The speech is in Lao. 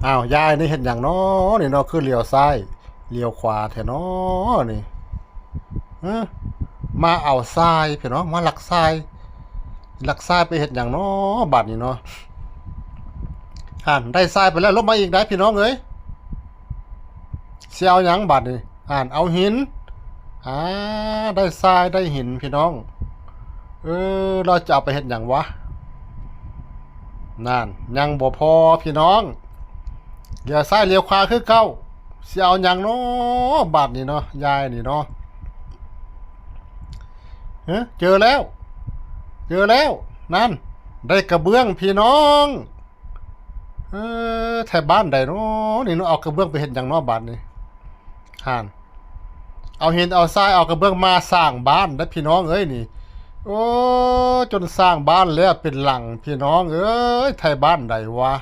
ອ້າວ ຍາຍນີ້ເຮັດຫຍັງນໍນີ້ນໍ ຄືຫຼຽວຊ້າຍຫຼຽວຂວາແທ້ນໍນີ້? ຮະ ມາເອົາຊາຍພີ່ນ້ອງ ມາລັກຊາຍ ລັກຊາຍໄປເຮັດຫຍັງນໍບາດນີ້ນໍ? ຫັ້ນ ໄດ້ຊາຍໄປແລ້ວ ລົງມາອີກໄດ໋ພີ່ນ້ອງເອີຍ. ຊິເອົາຫຍັງບາດນີ້? ຫັ້ນ ເອົາຫີນ ອ່າ ໄດ້ຊາຍໄດ້ຫີນພີ່ນ້ອງ. ເອີ ລາວຈະເອົາໄປເຮັດຫຍັງວະ? ນັ້ນ ຍັງບໍ່ພໍພີ່ນ້ອງ ຫຼຽວຊ້າຍຫຼຽວຂວາຄືເກົ່າ. ຊິເອົາຫຍັງນໍບາດນີ້ນໍ ຍາຍນີ້ນໍ? ເອີ ເຈີແລ້ວ ເຈີແລ້ວ ນັ້ນ ໄດ້ກະເບື້ອງພີ່ນ້ອງ. ເອີ ໄທບ້ານໃດນໍນີ້ນໍ ເອົາກະເບື້ອງໄປເຮັດຫຍັງນໍບາດນີ້? ຫັ້ນ ເອົາຫີນເອົາຊາຍເອົາກະເບື້ອງມາສ້າງບ້ານໄດ໋ພີ່ນ້ອງເອີຍນີ້. ໂອ້ ຈົນສ້າງບ້ານແລ້ວເປັນຫຼັງພີ່ນ້ອງເອີຍ ໄທບ້ານໃດວະ?